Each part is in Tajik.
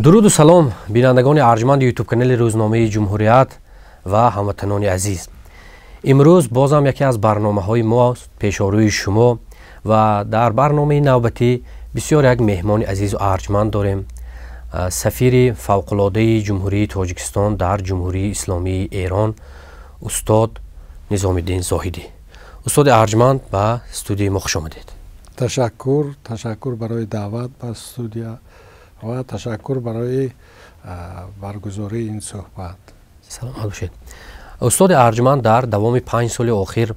Дуруду салом, бинандагони арҷманди ютуб-канали рӯзномаи Ҷумҳурият ва ҳамватанони азиз. Имрӯз бозам яке аз барномаҳои мост пешорӯи шумо ва дар барномаи навбатӣ бисёр як меҳмони азизу арҷманд дорем. Сафири фавқулодаи Ҷумҳурии Тоҷикистон дар Ҷумҳурии Исломии Эрон, устод Низомиддин Зоҳидӣ. Устоди арҷманд, ба студияи мо хуш омадед. Ташаккур, ташаккур барои даъват ба студия ва ташаккур барои баргузории ин суҳбат. Саломат бошед, устоди арҷманд. Дар давоми 5 соли охир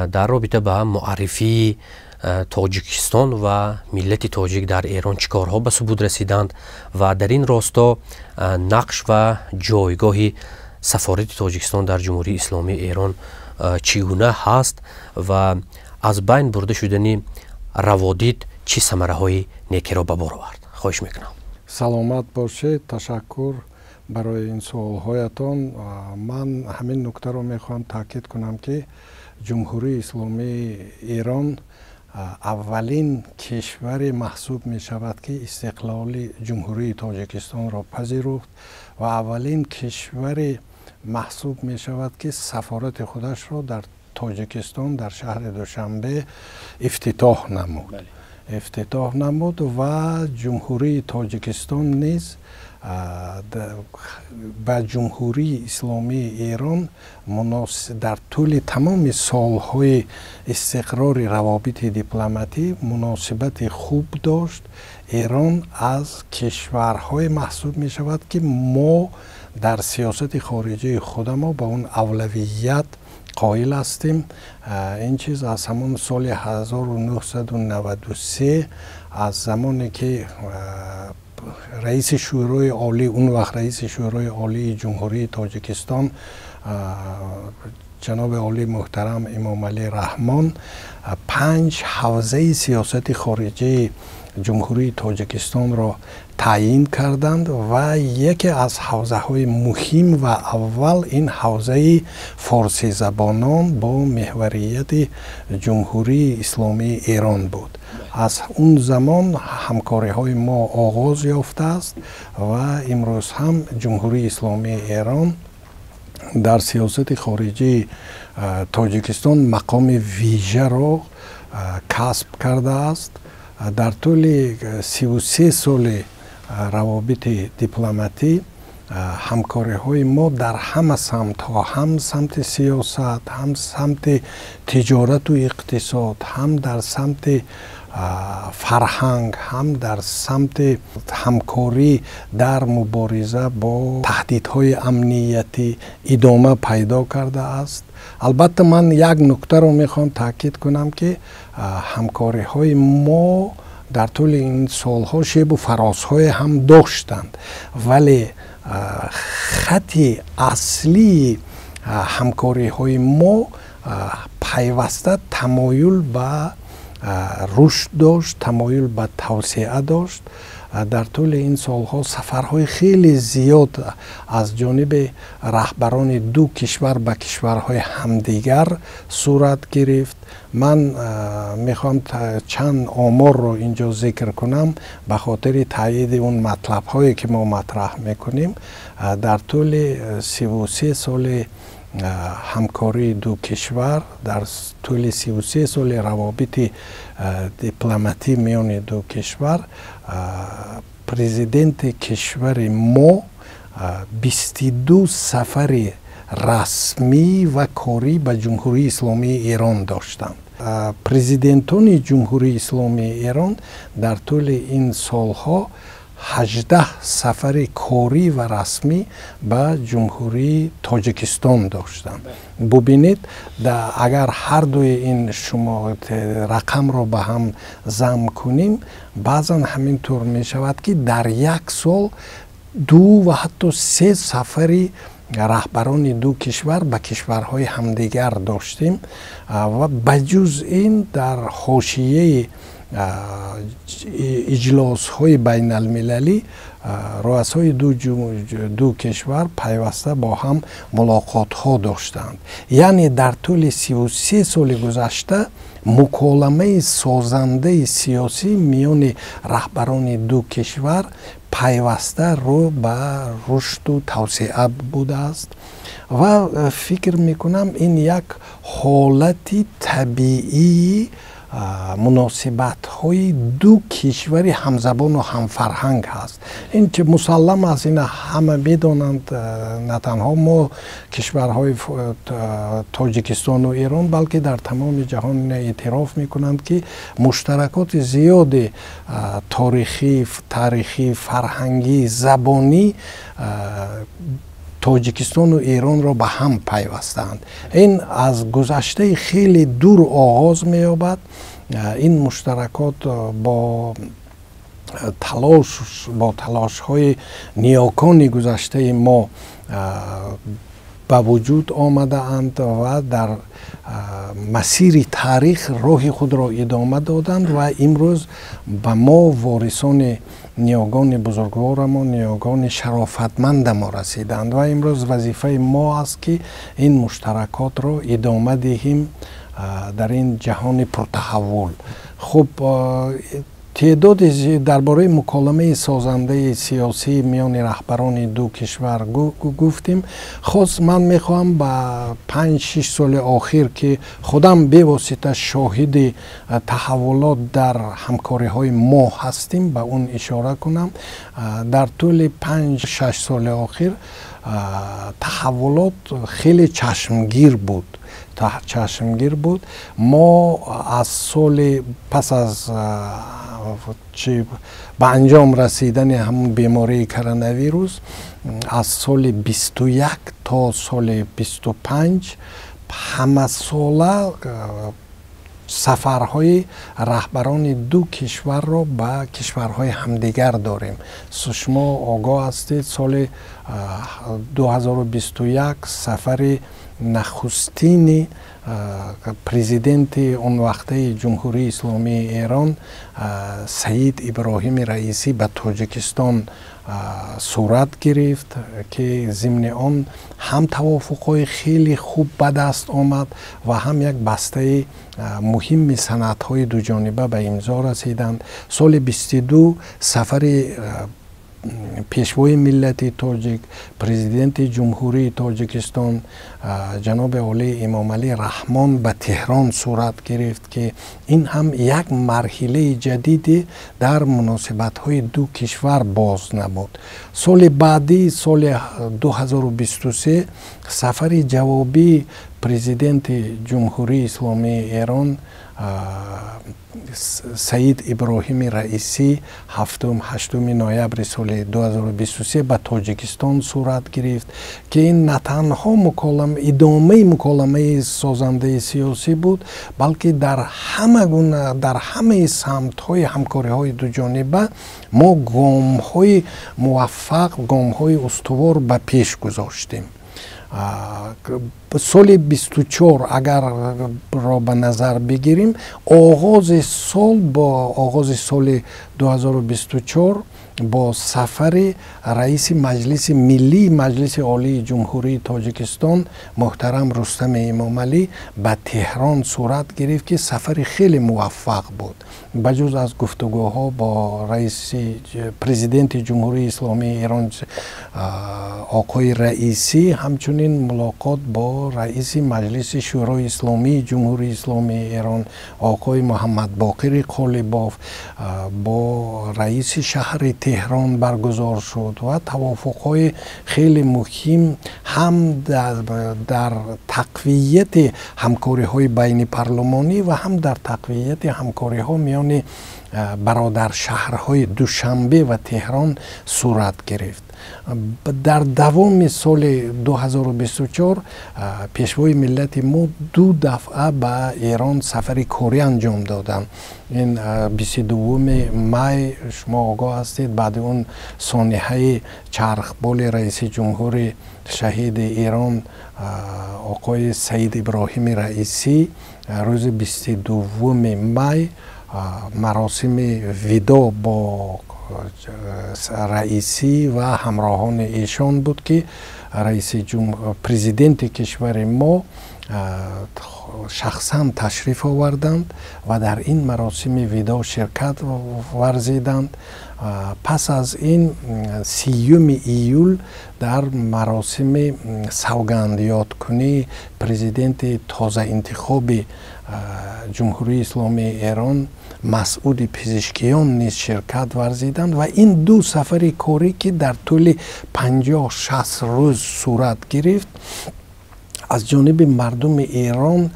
дар робита ба муаррифии Тоҷикистон ва миллати тоҷик дар Эрон чӣ корҳо ба субут расиданд ва дар ин росто нақш ва ҷойгоҳи сафорати Тоҷикистон дар Ҷумҳурии Исломии Эрон чӣ гуна ҳаст ва аз байн бурда шудани раводид чӣ самараҳои некиро ба бор овард? Хоҳиш мекунам. Саломат бошед, ташаккур барои ин суолҳоятон. Ман ҳамин нуктаро мехоҳам таъкид кунам, ки Ҷумҳурии Исломии Эрон аввалин кишваре маҳсуб мешавад, ки истиқлоли Ҷумҳурии Тоҷикистонро пазируфт, ва аввалин кишваре маҳсуб мешавад, ки сафорати худашро дар Тоҷикистон, дар шаҳри Душанбе ифтитоҳ намуд. Ва Ҷумҳурии Тоҷикистон низ ба Ҷумҳурии Исломии Эрон дар тӯли тамоми солҳои истиқрори равобити дипломатӣ муносибати хуб дошт. Эрон аз кишварҳое маҳсуб мешавад, ки мо дар сиёсати хориҷии худамо ба он авлавият қоил ҳастем. Ин чиз аз ҳамон соли 1993, аз замоне ки раиси Шӯрои Олӣ, он вақт раиси Шӯрои Олии Ҷумҳурии Тоҷикистон, ҷаноби олӣ муҳтарам Эмомалӣ Раҳмон, панҷ ҳавзаи сиёсати хориҷии Ҷумҳурии Тоҷикистонро таъйин карданд ва яке аз ҳавзаҳои муҳим ва аввал ин ҳавзаи форсизабонон бо меҳварияти Ҷумҳурии Исломии Эрон буд. Аз он замон ҳамкориҳои мо оғоз ёфтааст ва имрӯз ҳам Ҷумҳурии Исломии Эрон дар сиёсати хориҷии Тоҷикистон мақоми вижаро касб кардааст. Дар тӯли 33 соли равобити дипломатӣ ҳамкориҳои мо дар ҳама самтҳо, ҳам самти сиёсат, ҳам самти тиҷорату иқтисод, ҳам дар самти фарҳанг, ҳам дар самти ҳамкорӣ дар мубориза бо таҳдидҳои амниятӣ идома пайдо кардааст. Албатта, ман як нуктаро мехоҳам таъкид кунам, ки ҳамкориҳои мо дар тӯли ин солҳо шебу фарозҳое ҳам доштанд, вале хати аслии ҳамкориҳои мо пайваста тамоюл ба рушд дошт, тамоюл ба тавсеа дошт. Дар тӯли ин солҳо сафарҳои хеле зиёд аз ҷониби раҳбарони ду кишвар ба кишварҳои ҳамдигар сурат гирифт. Ман мехоҳам чанд оморро инҷо зикр кунам ба хотири таъйиди он матлабҳое, ки мо матраҳ мекунем. Дар тӯли 33 соли ҳамкории ду кишвар, дар тӯли 33 соли равобити дипломатӣ миёни ду кишвар, президенти кишвари мо 22 сафари расмӣ ва корӣ ба Ҷумҳурии Исломии Эрон доштанд. Президентони Ҷумҳурии Исломии Эрон дар тӯли ин солҳо 18 сафари корӣ ва расмӣ ба Ҷумҳурии Тоҷикистон доштанд. Бубинед, агар ҳар дуи ин шумо рақамро ба ҳам зам кунем, баъзан ҳамин тур мешавад, ки дар як сол ду ва ҳатто се сафари раҳбарони ду кишвар ба кишварҳои ҳамдигар доштем. Ва ба ҷуз ин, дар ҳошияи иҷлосҳои байналмилалӣ руасои ду кишвар пайваста бо ҳам мулоқотҳо доштанд. Яъне дар тӯли 33 соли гузашта муколамаи созандаи сиёсӣ миёни раҳбарони ду кишвар пайваста рӯ ба рушду тавсеа будааст ва фикр мекунам, ин як ҳолати табиии муносибатҳои ду кишвари ҳамзабону ҳамфарҳанг ҳаст. Ин чи мусаллам аст, ина ҳама медонанд, на танҳо мо, кишварҳои Тоҷикистону Эрон, балки дар тамоми ҷаҳон ина эътироф мекунанд, ки муштаракоти зиёди таърихӣ, фарҳангӣ, забонӣ Тоҷикистону Эронро ба ҳам пайвастаанд. Ин аз гузаштаи хеле дур оғоз меёбад. Ин муштаракот бо талошҳои ниёкони гузаштаи мо ба вуҷуд омадаанд ва дар масири таърих роҳи худро идома доданд ва имрӯз ба мо, ворисони ниёгони бузургворамо, ниёгони шарофатмандамо расиданд ва имрӯз вазифаи мо аст, ки ин муштаракотро идома диҳем дар ин ҷаҳони пуртаҳаввул. Хуб, теъдоди дар бораи муколамаи созандаи сиёсӣ миёни раҳбарони ду кишвар гуфтем. Хос ман мехоҳам ба 5-6 соли охир, ки худам бевосита шоҳиди таҳаввулот дар ҳамкориҳои мо ҳастем, ба он ишора кунам. Дар тӯли 5-6 соли охир таҳаввулот хеле чашмгир буд. Мо аз соли пас аз чи ба анҷом расидани ҳамон бемории коронавирус, аз соли 21 то соли 25 ҳамасола сафарҳои раҳбарони ду кишварро ба кишварҳои ҳамдигар дорем. Шумо огоҳ ҳастед, соли 2021 сафари нахустини президенти он вақтаи Ҷумҳурии Исломии Эрон Саид Иброҳими Раисӣ ба Тоҷикистон сурат гирифт, ки зимни он ҳам тавофуқҳои хеле хуб ба даст омад ва ҳам як бастаи муҳими санадҳои дуҷониба ба имзо расиданд. Соли 22 сафари Пешвои миллати тоҷик, Президенти Ҷумҳурии Тоҷикистон ҷаноби олии Эмомалӣ Раҳмон ба Теҳрон сурат гирифт, ки ин ҳам як марҳилаи ҷадиде дар муносибатҳои ду кишвар боз намуд. Соли баъдӣ, соли 2023, сафари ҷавобии Президенти Ҷумҳурии Исломии Эрон Саид Иброҳими Раисӣ 7-8 ноябри соли 2023 ба Тоҷикистон сурат гирифт, ки ин на танҳо идомаи муколамаи созандаи сиёсӣ буд, балки дар ҳама гуна, дар ҳамаи самтҳои ҳамкориҳои дуҷониба мо гомҳои муваффақ, гомҳои устувор ба пеш гузоштем. Соли 24 агарро ба назар бигирем, оғози сол бо оғози соли 2024 бо сафари раиси Маҷлиси Миллии Маҷлиси Олии Ҷумҳурии Тоҷикистон муҳтарам Рустами Эмомалӣ ба Теҳрон сурат гирифт, ки сафари хеле муваффақ буд. Ба ҷуз аз гуфтугӯҳо бо раиси Президенти Ҷумҳурии Исломии Эрон оқои Раисӣ, ҳамчунин мулоқот бо раиси Маҷлиси Шӯрои Исломии Ҷумҳурии Исломии Эрон оқои Муҳаммадбоқири Қолибоф, бо раиси шаҳри Теҳрон баргузор шуд ва тавофуқҳои хеле муҳим ҳам дар тақвияти ҳамкориҳои байнипарлумонӣ ва ҳам дар тақвияти ҳамкориҳо миёни бародаршаҳрҳои Душанбе ва Теҳрон сурат гирифт. Дар давоми соли 2024 Пешвои миллати мо ду дафъа ба Эрон сафари корӣ анҷом доданд. Ин 22 май, шумо огоҳ ҳастед, баъди он сонеҳаи чархболи раиси ҷумҳури шаҳиди Эрон оқои Саид Иброҳими Раисӣ, рӯзи 22 май маросими видоъ бо раисӣ ва ҳамроҳони эшон буд, ки президенти кишвари мо шахсан ташриф оварданд ва дар ин маросими видоъ ширкат варзиданд. Пас аз ин 30 июл дар маросими савгандёдкунии президенти тозаинтихоби Ҷумҳурии Исломии Эрон Масъуди Пизишкиён низ ширкат варзиданд ва ин ду сафари корӣ, ки дар тӯли 50-60 рӯз сурат гирифт, аз ҷониби мардуми Эрон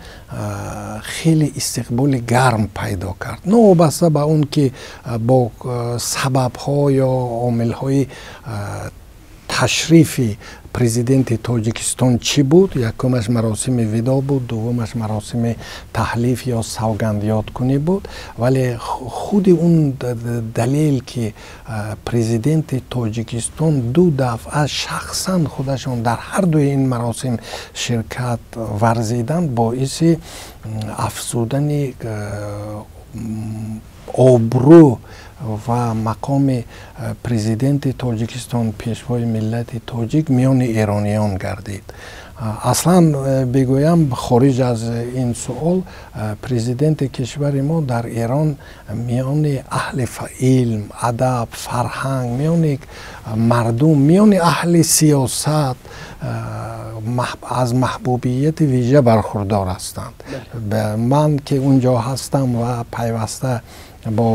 хеле истиқболи гарм пайдо кард, новобаста ба он ки бо сабабҳо ё омилҳои ташрифи президенти Тоҷикистон чӣ буд. Якумаш маросими видоъ буд, дуввумаш маросими таҳлиф ё савгандёдкунӣ буд, вале худи он далел, ки президенти Тоҷикистон ду дафъа шахсан худашон дар ҳар дуи ин маросим ширкат варзиданд, боиси афзудани обрӯ ва мақоми президенти Тоҷикистон, пешвои миллати тоҷик миёни эрониён гардид. Аслан бигӯям, хориҷ аз ин суол, президенти кишвари мо дар Эрон миёни аҳли илм, адаб, фарҳанг, миёни мардум, миёни аҳли сиёсат аз маҳбубияти вижа бархурдор ҳастанд. Ман ки унҷо ҳастам ва пайваста бо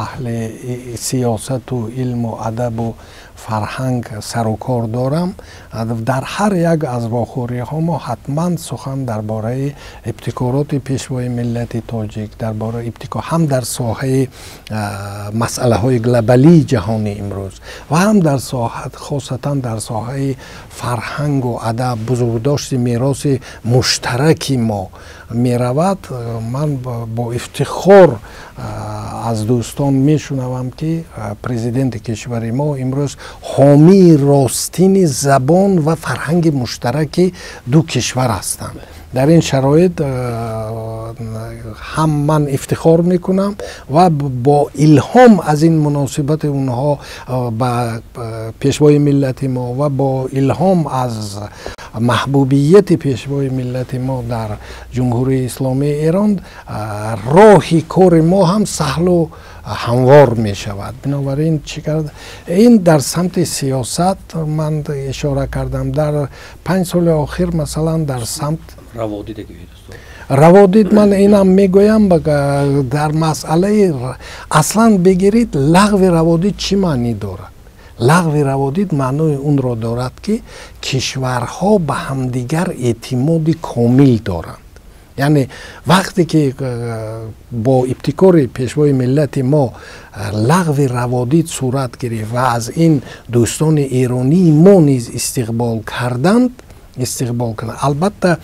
аҳли сиёсату илму адабу фарҳанг сарукор дорам, дар ҳар як аз вохӯриҳо мо ҳатман сухан дар бораи ибтикороти пешвои миллати тоҷик, дар бораи ибтикор ҳам дар соҳаи масъалаҳои глобалии ҷаҳони имрӯз ва ҳам дар соҳа, хосатан дар соҳаи фарҳангу адаб, бузургдошти мероси муштараки мо меравад. Ман бо ифтихор аз дӯстон мешунавам, ки президенти кишвари мо имрӯз ҳомии ростини забон ва фарҳанги муштараки ду кишвар ҳастанд. Дар ин шароит ҳам ман ифтихор мекунам ва бо илҳом аз ин муносибати онҳо ба пешвои миллати мо ва бо илҳом аз маҳбубияти пешвои миллати мо дар Ҷумҳурии Исломии Эрон роҳи кори мо ҳам саҳлу ҳамвор мешавад. Бинобар ин чӣ кард, ин дар самти сиёсат ман ишора кардам. Дар 5 соли охир, масалан, дар самт раводид ман инам мегӯям, дар масъалаи аслан бигиред, лағви раводид чӣ маънӣ дорад? Лағви раводид маънои онро дорад, ки кишварҳо ба ҳамдигар эътимоди комил доранд. Яъне вақте ки бо ибтикори пешвои миллати мо лағви раводид сурат гирифт ва аз ин дӯстони эронии мо низ истиқбол карданд, албатта,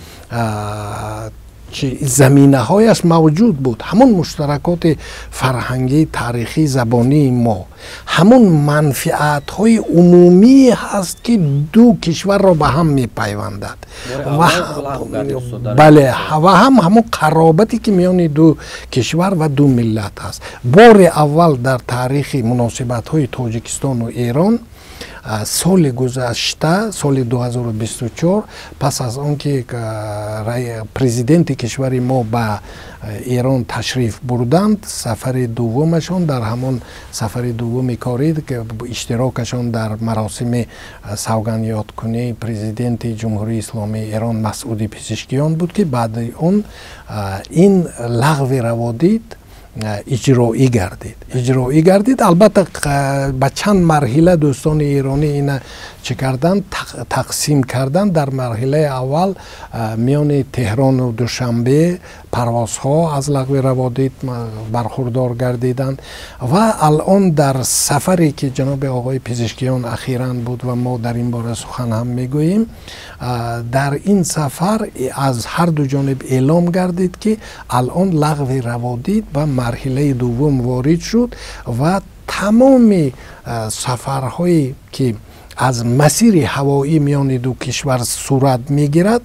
заминаҳояш мавҷуд буд, ҳамон муштаракоти фарҳангӣ, таърихӣ, забонии мо, ҳамон манфиатҳои умумие ҳаст, ки ду кишварро ба ҳам мепайвандад. Бале, ва ҳам ҳамон қаробате, ки миёни ду кишвар ва ду миллат аст. Бори аввал дар таърихи муносибатҳои Тоҷикистону Эрон соли гузашта, соли 2024, пас аз он ки президенти кишвари мо ба Эрон ташриф бурданд, сафари дуввумашон, дар ҳамон сафари дуввуми корӣ иштирокашон дар маросими савгандёдкунии президенти Ҷумҳурии Исломии Эрон Масъуди Пизишкиён буд, ки баъди он ин лағви раводид иҷроӣ гардид. Албатта, ба чанд марҳила дӯстони эронӣ ина чӣ карданд, тақсим карданд. Дар марҳилаи аввал миёни Теҳрону Душанбе парвозҳо аз лағви раводид бархурдор гардиданд ва алон дар сафаре, ки ҷаноби оғои Пизишкиён ахиран буд ва мо дар ин бора сухан ҳам мегӯем, дар ин сафар аз ҳар ду ҷониб эълом гардид, ки алон лағви раводид ба марҳилаи дуввум ворид шуд ва тамоми сафарҳое, ки аз масири ҳавоӣ миёни ду кишвар сурат мегирад,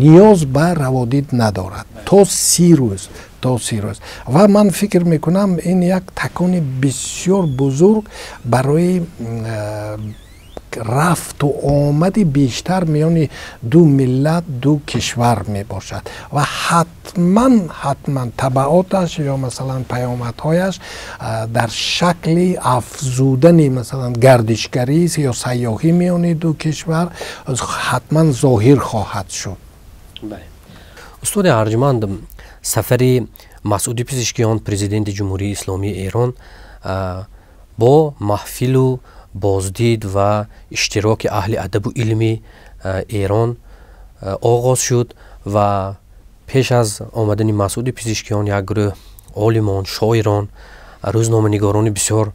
ниёз ба раводид надорад то 30 рӯз. то 30 рӯз. Ва ман фикр мекунам, ин як такони бисёр бузург барои рафту омади бештар миёни ду миллат, ду кишвар мебошад ва ҳатман табаъоташ ё масалан паёмадҳояш дар шакли афзудани масалан гардишгарӣ ё сайёҳӣ миёни ду кишвар ҳатман зоҳир хоҳад шуд. Устоди арҷманд, сафари Масъуди Пизишкиён, президенти Ҷумҳурии Исломии Эрон, бо маҳфилу боздид ва иштироки аҳли адабу илми Эрон оғоз шуд ва пеш аз омадани Масъуди Пизишкиён як гурӯҳ олимон, шоирон, рӯзноманигорони бисёр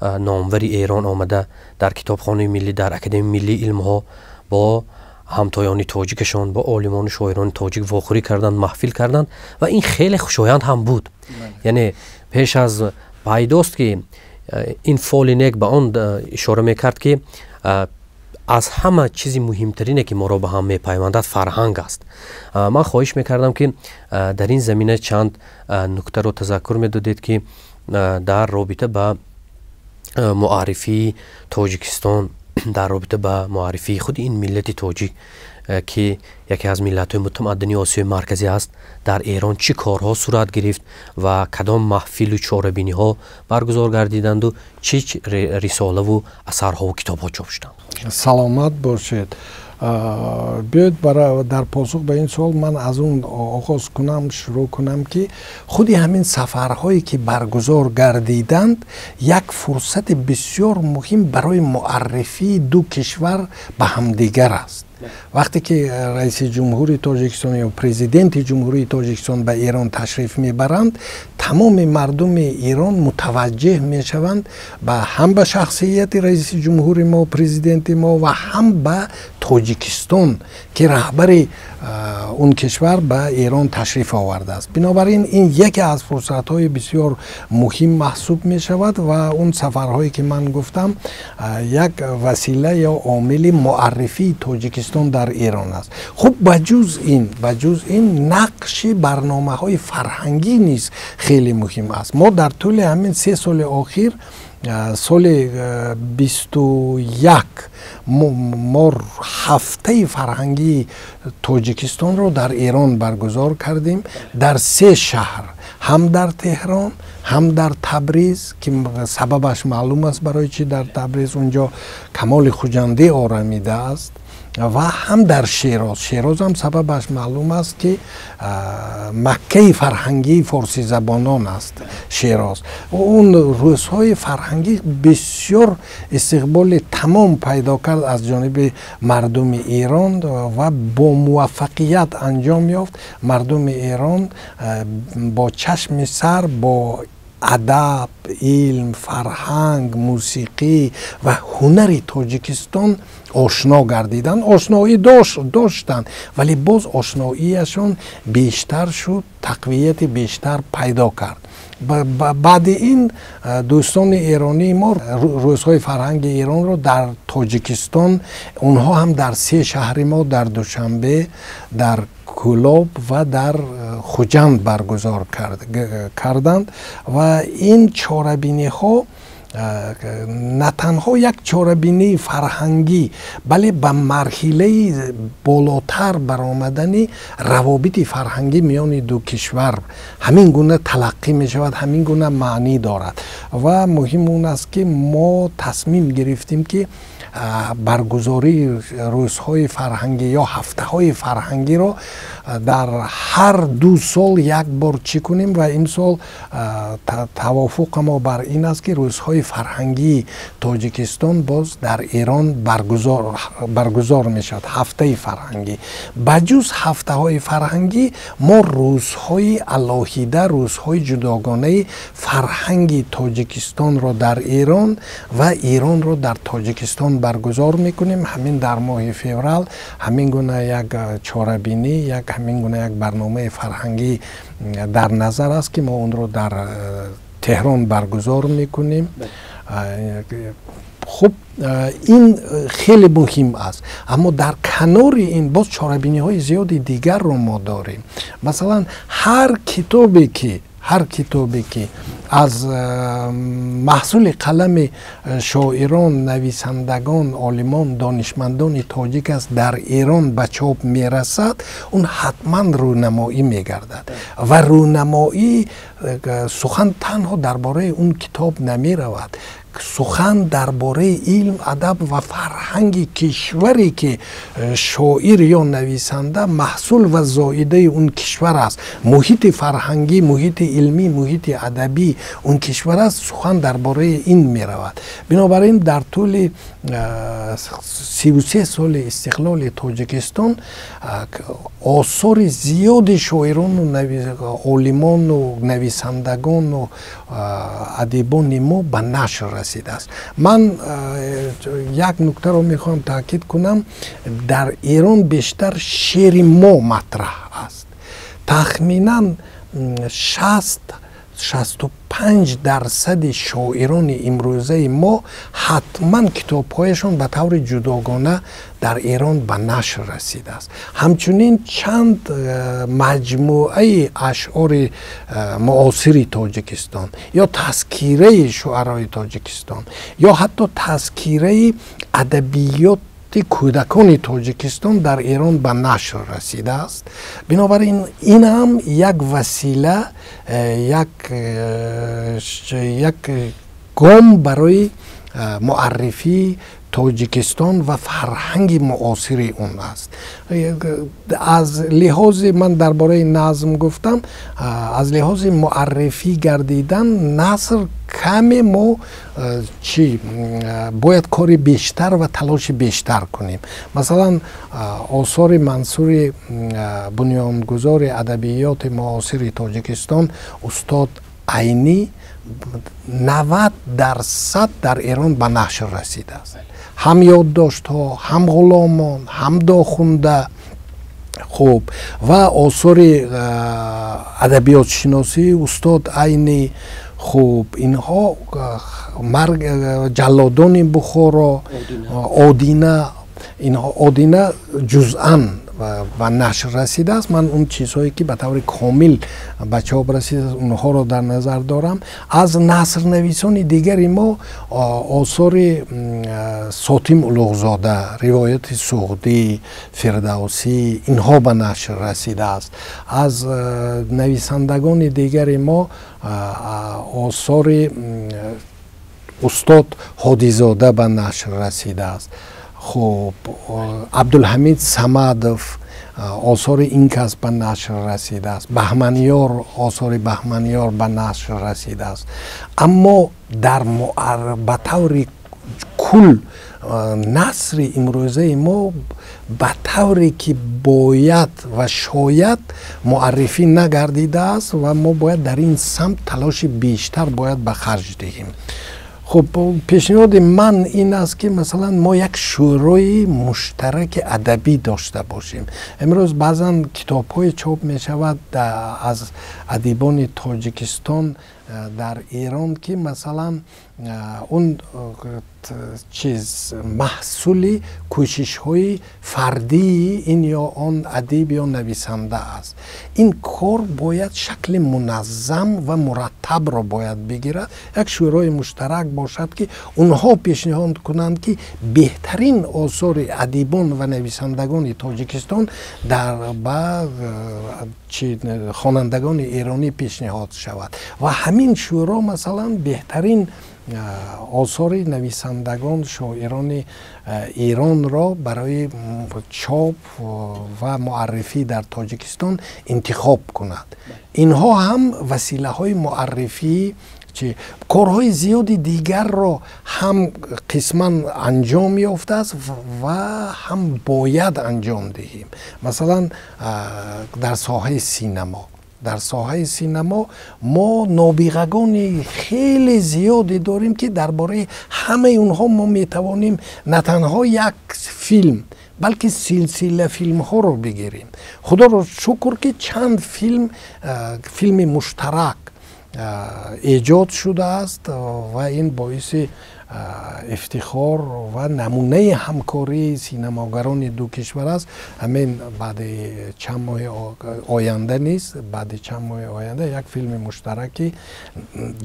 номвари Эрон омада дар Китобхонаи миллӣ, дар Академияи миллии илмҳо бо ҳамтоёни тоҷикашон, бо олимону шоирони тоҷик вохӯрӣ карданд, маҳфил карданд ва ин хеле хушоянд ҳам буд. Яъне пеш аз пайдост, ки ин фоли нек ба он ишора мекард, ки аз ҳама чизи муҳимтарине, ки моро ба ҳам мепайвандад, фарҳанг аст. Ман хоҳиш мекардам, ки дар ин замина чанд нуктаро тазаккур медодед, ки дар робита ба муаррифии Тоҷикистон, дар робита ба муаррифии худи ин миллати тоҷик, ки яке аз миллатҳои мутамаддини Осиёи Марказӣ аст, дар Эрон чӣ корҳо сурат гирифт ва кадом маҳфилу чорабиниҳо баргузор гардиданду чӣ рисолаву асарҳову китобҳо чоп шуданд. Саломат бошед. Биёед, дар посух ба ин суол ман аз он оғоз кунам, шурӯъ кунам, ки худи ҳамин сафарҳое, ки баргузор гардиданд, як фурсати бисёр муҳим барои муаррифии ду кишвар ба ҳамдигар аст. Вақте ки раиси ҷумҳури Тоҷикистон ё президенти Ҷумҳурии Тоҷикистон ба Эрон ташриф мебаранд, тамоми мардуми Эрон мутаваҷҷеҳ мешаванд ба ҳам ба шахсияти раиси ҷумҳури мо, президенти мо ва ҳам ба Тоҷикистон, ки раҳбари он кишвар ба Эрон ташриф овардааст. Бинобар ин ин яке аз фурсатҳои бисёр муҳим маҳсуб мешавад ва он сафарҳое, ки ман гуфтам, як васила ё омили муаррифии Тоҷикистон дар Эрон аст. Хуб, ба ҷуз ин нақши барномаҳои фарҳангӣ низ хеле муҳим аст. Мо дар тӯли ҳамин 3 соли охир, соли 21 мо ҳафтаи фарҳангии Тоҷикистонро дар Эрон баргузор кардем, дар се шаҳр, ҳам дар Теҳрон, ҳам дар Табриз, ки сабабаш маълум аст, барои чӣ дар Табриз, унҷо Камоли Хуҷандӣ орамидааст, ва ҳам дар Шероз. Шероз ҳам сабабаш маълум аст, ки маккаи фарҳангии форсизабонон аст Шероз. Он рӯзҳои фарҳангӣ бисёр истиқболи тамом пайдо кард аз ҷониби мардуми Эрон ва бо муваффақият анҷом ёфт. Мардуми Эрон бо чашми сар бо адаб, илм, фарҳанг, мусиқӣ ва ҳунари Тоҷикистон ошно гардиданд. Ошноӣ доштанд, вале боз ошноияшон бештар шуд, тақвияти бештар пайдо кард. Баъди ин дӯстони эронии мо рӯзҳои фарҳанги Эронро дар Тоҷикистон, онҳо ҳам дар се шаҳри мо, дар Душанбе, дар Кӯлоб ва дар Хуҷанд баргузор карданд. Ва ин чорабиниҳо на танҳо як чорабинии фарҳангӣ, бале ба марҳилаи болотар баромадани равобити фарҳангӣ миёни ду кишвар ҳамин гуна талаққӣ мешавад, ҳамин гуна маънӣ дорад. Ва муҳим он аст, ки мо тасмим гирифтем, ки баргузории рӯзҳои фарҳангӣ ё ҳафтаҳои фарҳангиро дар ҳар 2 сол як бор чӣ кунем. Ва имсол тавофуқа мо бар ин аст, ки рӯзҳои фарҳангии Тоҷикистон боз дар Эрон баргузор мешавад, ҳафтаи фарҳангӣ. Ба ҷуз ҳафтаҳои фарҳангӣ мо рӯзҳои алоҳида, рӯзҳои ҷудогонаи фарҳанги Тоҷикистонро дар Эрон ва Эронро дар Тоҷикистон баргузор мекунем. Ҳамин дар моҳи феврал ҳамин гуна як чорабинӣ, як ҳамин гуна як барномаи фарҳангӣ дар назар аст, ки мо онро дар Теҳрон баргузор мекунем. Хуб, ин хеле муҳим аст, аммо дар канори ин боз чорабиниҳои зиёди дигарро мо дорем. Масалан, ҳар китобе ки аз маҳсули қалами шоирон, нависандагон, олимон, донишмандони тоҷик аст, дар Эрон ба чоп мерасад, он ҳатман рӯнамоӣ мегардад. Ва рӯнамоӣ, сухан танҳо дар бораи он китоб намеравад, сухан дар бораи илм, адаб ва фарҳанги кишваре ки шоир ё нависанда маҳсул ва зоидаи он кишвар аст, муҳити фарҳангӣ, муҳити илмӣ, муҳити адабӣ он кишвар аст, сухан дар бораи ин меравад. Бинобар ин дар тӯли 33 соли истиқлоли Тоҷикистон осори зиёди шоирону олимону нависандагону адибони мо ба нашр расидааст. Ман як нуктаро мехоҳам таъкид кунам: дар Эрон бештар шеъри мо матраҳ аст. Тахминан 60-65 дарсади шоирони имрӯзаи мо ҳатман китобҳояшон ба таври ҷудогона дар Эрон ба нашр расидааст. Ҳамчунин чанд маҷмӯаи ашъори муосири Тоҷикистон ё тазкираи шуарои Тоҷикистон ё ҳатто тазкираи адабиёт кӯдакони Тоҷикистон дар Эрон ба нашр расидааст. Бинобар ин ин ҳам як васила, як гом барои муаррифии Тоҷикистон ва фарҳанги муосири он аст. Аз лиҳози, ман дар бораи назм гуфтам, аз лиҳози муаррифӣ гардидан наср каме мо чӣ бояд кори бештар ва талоши бештар кунем. Масалан, осори Мансури бунёнгузори адабиёти муосири Тоҷикистон, устод Айнӣ, 90% дар Эрон ба нашр расидааст: ҳам «Ёддоштҳо», ҳам «Ғуломон», ҳам «Дохунда». Хуб, ва осори адабиётшиносии устод Айнӣ, хуб, инҳо, марг, «Ҷаллодони Бухоро», «Одина», инҳо, «Одина» ҷузъан ба нашр расидааст. Ман он чизҳое ки ба таври комил ба чоп расидааст, онҳоро дар назар дорам. Аз насрнависони дигари мо осори Сотим Улуғзода, «Ривояти суғдӣ», «Фирдавсӣ», инҳо ба нашр расидааст. Аз нависандагони дигари мо осори устод Ҳодизода ба нашр расидааст. Хуб, Абдулҳамид Самадов, осори ин кас ба нашр расидааст. Баҳманиёр, осори Баҳманиёр ба нашр расидааст. Аммо дар ба таври кул насри имрӯзаи мо ба тавре ки бояд ва шояд муаррифӣ нагардидааст ва мо бояд дар ин самт талоши бештар бояд ба харҷ диҳем. Хуб, пешниҳоди ман ин аст, ки масалан мо як шӯрои муштараки адабӣ дошта бошем. Имрӯз баъзан китобҳое чоп мешавад аз адибони Тоҷикистон дар Эрон, ки масалан он чиз маҳсули кӯшишҳои фардии ин ё он адиб ё нависанда аст. Ин кор бояд шакли муназзам ва мураттабро бояд бигирад. Як шӯрои муштарак бошад, ки онҳо пешниҳод кунанд, ки беҳтарин осори адибон ва нависандагони Тоҷикистон дар ба хонандагони эронӣ пешниҳод шавад ва ҳамин шӯро масалан беҳтарин осори нависандагон, шоирони Эронро барои чоп ва муаррифӣ дар Тоҷикистон интихоб кунад. Инҳо ҳам василаҳои муаррифии чи корҳои зиёди дигарро ҳам қисман анҷом ёфтааст ва ҳам бояд анҷом диҳем. Масалан, дар соҳаи синамо мо нобиғагони хеле зиёде дорем, ки дар бораи ҳамаи онҳо мо метавонем на танҳо як филм, балки силсила филмҳоро бигирем. Худоро шукр, ки чанд филми муштарак эҷод шудааст ва ин боиси ифтихор ва намунаи ҳамкории синамогарони ду кишвар аст. Ҳамин баъди чанд моҳи оянда низ, баъди чанд моҳи оянда як филми муштараки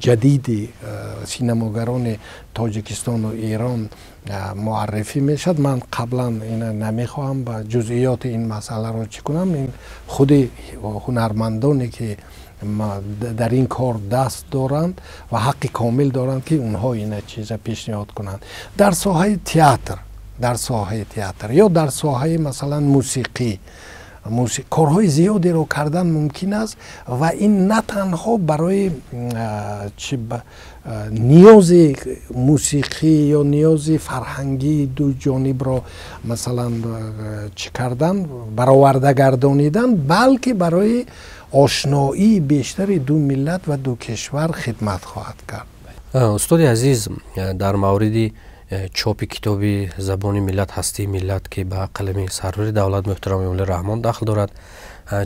ҷадиди синамогарони Тоҷикистону Эрон муаррифӣ мешавад. Ман қаблан ина намехоҳам ба ҷузъиёти ин масъаларо чӣ кунам. Ин худи ҳунармандоне ки дар ин кор даст доранд ва ҳаққи комил доранд, ки онҳо ина чиза пешниҳод кунанд. Дар соҳаи театр, дар соҳаи театр ё дар соҳаи масалан мусиқӣ корҳои зиёдеро кардан мумкин аст ва ин на танҳо барои ниёзи мусиқӣ ё ниёзи фарҳангии ду ҷонибро масалан чӣ кардан, бароварда гардонидан, балки барои ошноии бештари ду миллат ва ду кишвар хидмат хоҳад кард. Устоди азиз, дар мавриди чопи китоби «Забони миллат, ҳастии миллат», ки ба қалами сарвари давлат муҳтарам Эмомалӣ Раҳмон дахл дорад,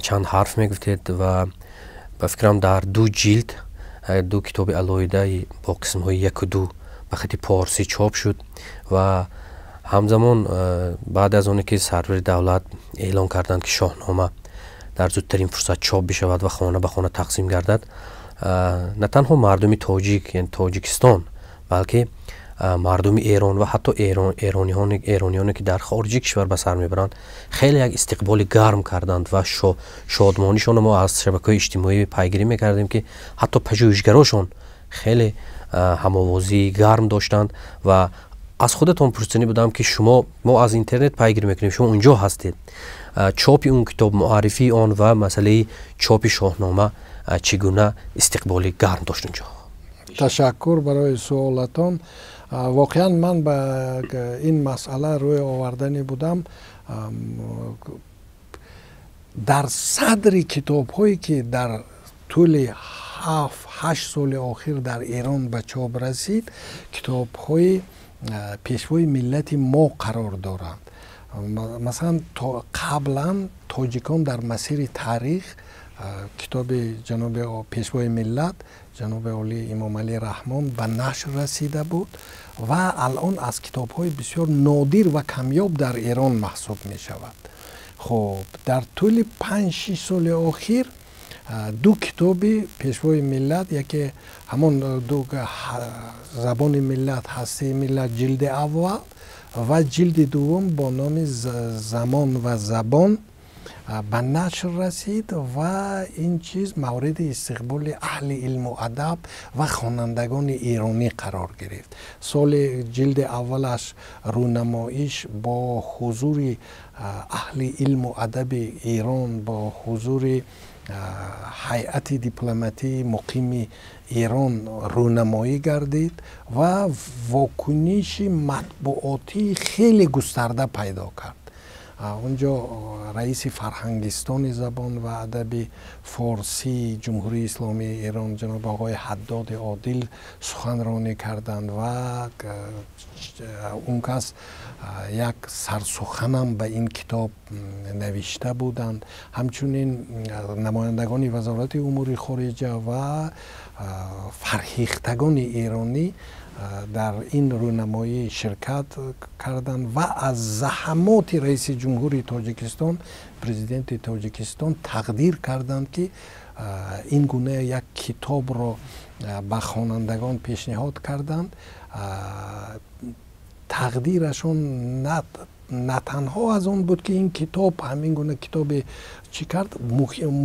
чанд ҳарф мегуфтед ва ба фикрам дар ду ҷилд, ду китоби алоҳида бо қисмҳои яку ду ба хати порсӣ чоп шуд ва ҳамзамон баъд аз оне ки сарвари давлат эълон карданд, ки «Шоҳнома» дар зудтарин фурсат чоп бишавад ва хона ба хона тақсим гардад, на танҳо мардуми тоҷик, яъне Тоҷикистон, балки мардуми Эрон ва ҳатто эрониёне, ки дар хориҷи кишвар ба сар мебаранд, хеле як истиқболи гарм карданд ва шодмонишонро мо аз шабакаҳои иҷтимоӣ пайгирӣ мекардем, ки ҳатто пажӯҳишгарошон хеле ҳамовозии гарм доштанд. Ва аз худатон пурсанӣ будам, ки шумо, мо аз интернет пайгирӣ мекунем, шумо унҷо ҳастед, чопи он китоб, муаррифии он ва масъалаи чопи «Шоҳнома» чӣ гуна истиқболи гарм дошт унҷо? Ташаккур барои суолатон. Воқеан ман ба ин масъала рӯй оварданӣ будам. Дар садри китобҳое ки дар тӯли 7-8 соли охир дар Эрон ба чоп расид, китобҳои пешвои миллати мо қарор доранд. Масалан, қаблан «Тоҷикон дар масири таърих», китоби ҷаноби пешвои миллат ҷаноби олӣ Эмомалӣ Раҳмон ба нашр расида буд ва алон аз китобҳои бисёр нодир ва камёб дар Эрон маҳсуб мешавад. Хуб, дар тӯли 5-6 соли охир ду китоби пешвои миллат, яке ҳамон ду «Забони миллат, ҳастаи миллат», ҷилди аввал ва ҷилди дуввум бо номи «Замон ва забон» ба нашр расид ва ин чиз мавриди истиқболи аҳли илму адаб ва хонандагони эронӣ қарор гирифт. Соли ҷилди аввалаш рӯнамоиш бо ҳузури аҳли илму адаби Эрон, бо ҳузури ҳайати дипломатии муқими Эрон рӯнамоӣ гардид ва вокуниши матбуотии хеле густарда пайдо кард. Унҷо раиси фарҳангистони забон ва адаби форсии Ҷумҳурии Исломии Эрон ҷаноби оғои Ҳаддоди Одил суханронӣ карданд ва он кас як сарсуханам ба ин китоб навишта буданд. Ҳамчунин намояндагони Вазорати умури хориҷа ва фарҳихтагони эронӣ дар ин рӯнамоӣ ширкат карданд ва аз заҳамоти раиси ҷумҳури Тоҷикистон, президенти Тоҷикистон тақдир карданд, ки ин гуна як китобро ба хонандагон пешниҳод карданд. Тақдирашон на танҳо аз он буд, ки ин китоб ҳамин гуна китобе чӣ кард,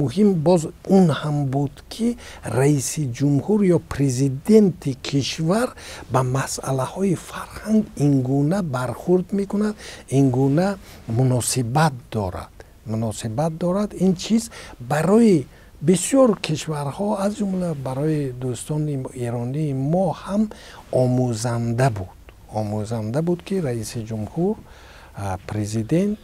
муҳим боз он ҳам буд, ки раиси ҷумҳур ё президенти кишвар ба масъалаҳои фарҳанг ин гуна бархурд мекунад, ин гуна муносибат дорад. Ин чиз барои бисёр кишварҳо, аз ҷумла барои дӯстони эронии мо ҳам омӯзанда буд, ки раиси ҷумҳур, президент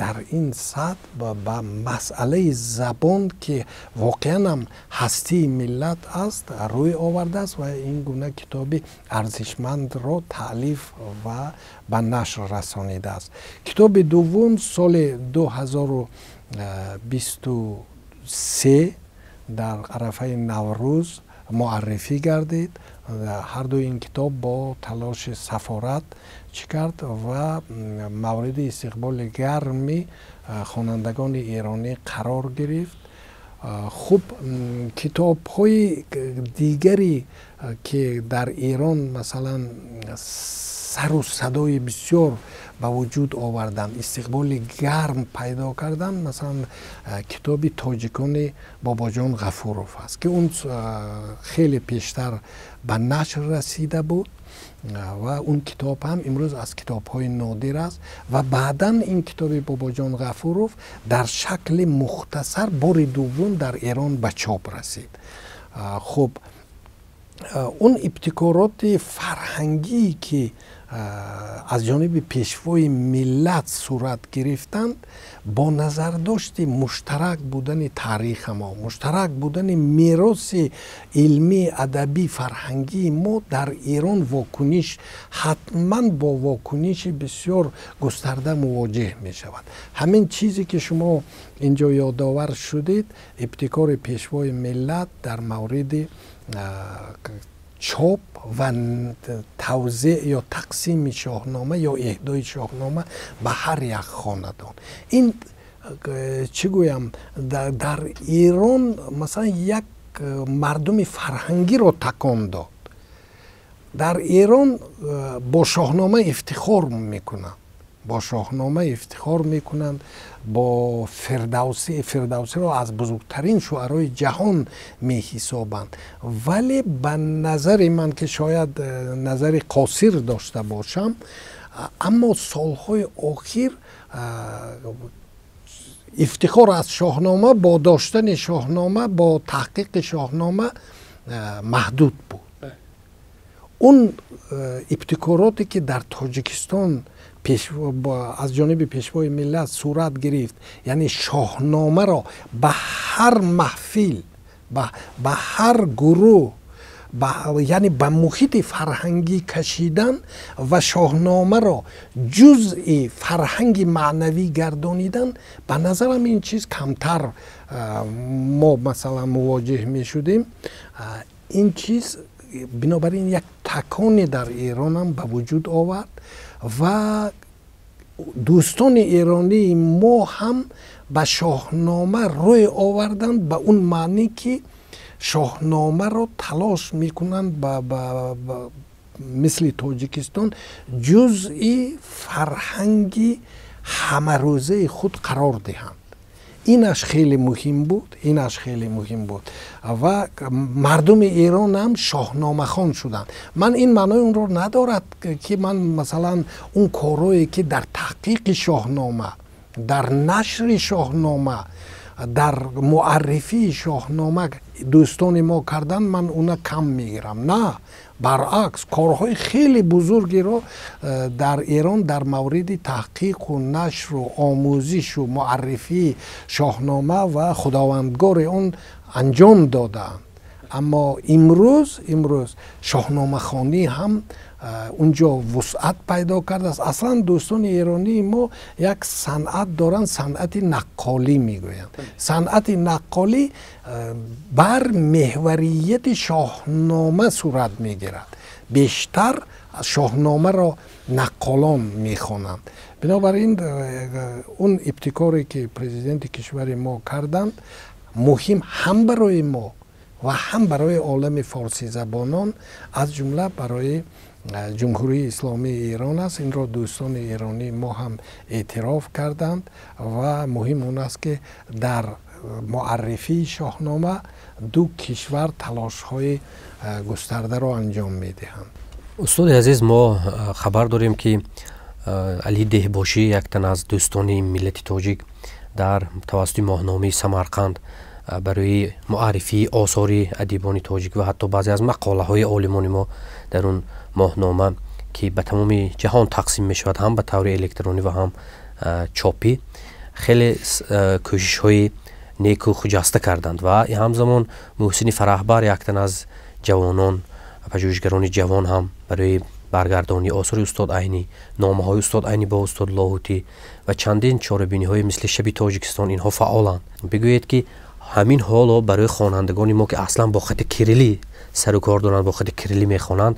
дар ин сатҳ ба масъалаи забон, ки воқеан ҳам ҳастии миллат аст, рӯй овардааст ва ин гуна китоби арзишмандро таълиф ва ба нашр расонидааст. Китоби дуввум соли 2023 дар арафаи Наврӯз муаррифӣ гардид. Ҳар дуи ин китоб бо талоши сафорат чӣ кард ва мавриди истиқболи гарми хонандагони эронӣ қарор гирифт. Хуб, китобҳои дигаре ки дар Эрон масалан сару садои бисёр ба вуҷуд оварданд, истиқболи гарм пайдо карданд, масалан китоби тоҷикони Бобоҷон Ғафуров аст, ки он хеле пештар ба нашр расида буд ва он китоб ҳам имрӯз аз китобҳои нодир аст ва баъдан ин китоби Бобоҷон Ғафуров дар шакли мухтасар бори дуввум дар Эрон ба чоп расид. Хуб, он ибтикороти фарҳангие ки аз ҷониби пешвои миллат сурат гирифтанд, бо назардошти муштарак будани тариха мо, муштарак будани мероси илмӣ, адабӣ, фарҳангии мо дар Эрон вокуниш ҳатман бо вокуниши бисёр густарда мувоҷеҳ мешавад. Ҳамин чизе ки шумо инҷо ёдовар шудед, ибтикори пешвои миллат дар мавриди чоп ва тавзеъ ё тақсими Шоҳнома ё эҳдои Шоҳнома ба ҳар як хонадон. Ин чӣ гӯям, дар Эрон масалан як мардуми фарҳангиро такон дод. Дар Эрон бо Шоҳнома ифтихор мекунанд, бо Шоҳнома ифтихор мекунанд, бо Фирдавсӣ, Фирдавсиро аз бузургтарин шуарои ҷаҳон меҳисобанд. Вале ба назари ман, ки шояд назари қосир дошта бошам, аммо солҳои охир ифтихор аз Шоҳнома бо доштани Шоҳнома, бо таҳқиқи Шоҳнома маҳдуд буд. Он ибтикороте ки дар Тоҷикистон аз ҷониби пешвои миллат сурат гирифт, яъне Шоҳномаро ба ҳар маҳфил, ба ҳар гурӯҳ, яъне ба муҳити фарҳангӣ кашидан ва Шоҳномаро ҷузъи фарҳанги маънавӣ гардонидан, ба назарам ин чиз камтар мо масалан мувоҷеҳ мешудем. Ин чиз бинобар ин як таконе дар Эронам ба вуҷуд овард ва дӯстони эронии мо ҳам ба Шоҳнома рӯй оварданд, ба он маъне ки Шоҳномаро талош мекунанд мисли Тоҷикистон ҷузъи фарҳанги ҳамарӯзаи худ қарор диҳанд. Инаш хеле муҳим буд, инаш хеле муҳим буд ва мардуми Эрон ҳам шоҳномахон шуданд. Ман ин маънои онро надорад, ки ман масалан он корҳое ки дар таҳқиқи Шоҳнома, дар нашри Шоҳнома, дар муаррифии Шоҳнома дӯстони мо карданд, ман уна кам мегирам. На, баръакс, корҳои хеле бузургеро дар Эрон дар мавриди таҳқиқу нашру омӯзишу муаррифии Шоҳнома ва худовандгори он анҷом додаанд. Аммо имрӯз шоҳномахонӣ ҳам унҷо вусъат пайдо кардааст. Аслан дӯстони эронии мо як санъат доранд, санъати наққолӣ мегӯянд. Санъати наққолӣ бар меҳварияти Шоҳнома сурат мегирад. Бештар Шоҳномаро наққолон мехонанд. Бинобар ин он ибтикоре ки президенти кишвари мо карданд, муҳим ҳам барои мо ва ҳам барои олами форсизабонон, аз ҷумла барои Ҷумҳурии Исломии Эрон аст. Инро дӯстони эронии мо ҳам эътироф карданд ва муҳим он аст, ки дар муаррифии Шоҳнома ду кишвар талошҳои густардаро анҷом медиҳанд. Устоди азиз, мо хабар дорем, ки Али Деҳбошӣ, як тан аз дӯстони миллати тоҷик, дар тавассути моҳномаи Самарқанд барои муаррифии осори адибони тоҷик ва ҳатто баъзе аз мақолаҳои олимони мо дар он моҳнома, ки ба тамоми ҷаҳон тақсим мешавад ҳам ба таври электронӣ ва ҳам чопӣ, хеле кӯшишҳои неку хуҷаста карданд. Ва ҳамзамон Муҳсини Фараҳбар, яктан аз ҷавонон, пажӯҳишгарони ҷавон ҳам барои баргардонии осори устод Айнӣ, номаҳои устод Айнӣ бо устод Лоҳутӣ ва чандин чорабиниҳои мисли Шаби Тоҷикистон инҳо фаъоланд. Бигӯед, ки Ҳамин ҳоло барои хонандагони мо, ки аслан бо хати кириллӣ сару кор доранд, бо хати кириллӣ мехонанд,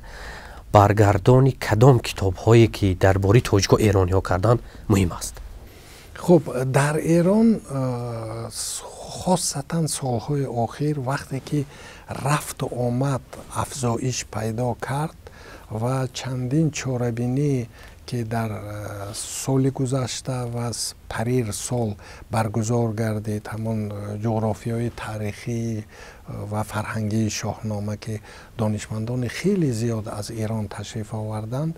баргардони кадом китобҳое, ки дар бораи тоҷико эрониҳо карданд, муҳим аст? Хуб, дар Эрон, хосатан солҳои охир, вақте ки рафту омад афзоиш пайдо кард ва чандин чорабинӣ, ки дар соли гузашта ва парир сол баргузор гардид, ҳамон ҷуғрофиёи таърихӣ ва фарҳангии Шоҳнома, ки донишмандони хеле зиёд аз Эрон ташриф оварданд,